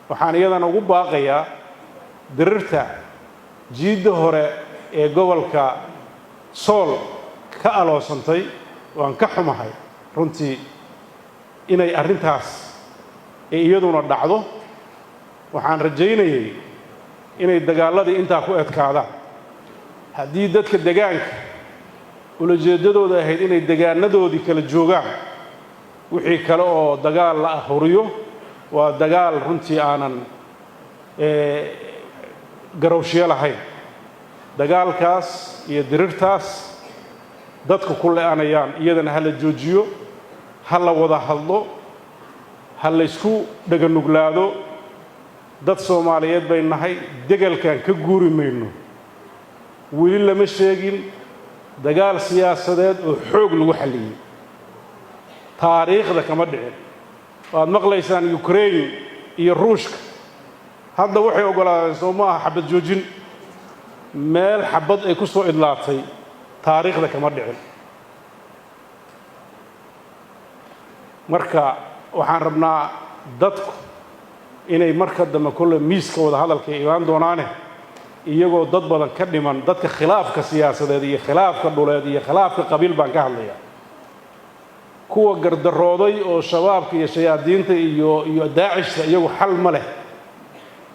Waxaan iyadana ugu baaqayaa dirirta jiidda hore ee gobolka Sool ka aloosantay. Waan ka xumahay runtii inay arrintaas ee iyaduna dhacdo. Waxaan rajaynayay inay dagaalladii intaa ku edkaadaan. Haddii dadka degaanka ulajeeddadooda ahayd inay degaanadoodii kala joogaan, wixii kale oo dagaal la huriyo waa dagaal runtii aanan garowshyo lahayn. Dagaalkaas iyo dirirtaas dadku ku le'anayaan, iyadana ha la joojiyo, ha la wada hadlo, ha laysku dhaganuglaado. Dad Soomaaliyeed bay nahay, degalkan ka guuri mayno. Weli lama sheegin dagaal siyaasadeed oo xoog lagu xalliyey, taariikhda kama dhicin. Waad maqlaysaan Ukraine iyo Ruushka hadda waxay oggolaadeen, soo ma aha, xabad joojin? Meel xabad ay ku soo idlaatay taariikhda kama dhicin. Marka waxaan rabnaa dadku inay marka dambe kolle miiska wada hadalka imaan doonaane, iyagoo dad badan ka dhiman. Dadka khilaafka siyaasadeed iyo khilaafka dhuleed iyo khilaafka qabiil baan ka hadlayaa, kuwa gardarooday oo Shabaabka iyo shayaadiinta iyo Daacishta, iyagu xal ma leh.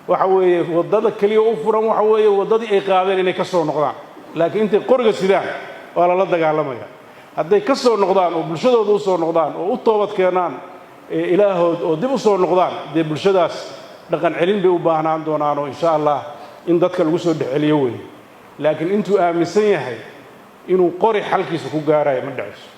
Waxa weeye waddada keliya u furan waxa weeye waddadii ay qaadeen inay ka soo noqdaan, laakiin intay qoriga sidaan waa lala dagaalamaya. Hadday ka soo noqdaan oo bulshadooda u soo noqdaan oo u toobad keenaan Ilaahood oo dib u soo noqdaan, dee bulshadaas dhaqan celin bay u baahnaan doonaanoo insha Allah in dadka lagu soo dhexceliyo weeye. Laakiin intuu aaminsan yahay inuu qori xalkiisa ku gaarayo, ma dhacayso.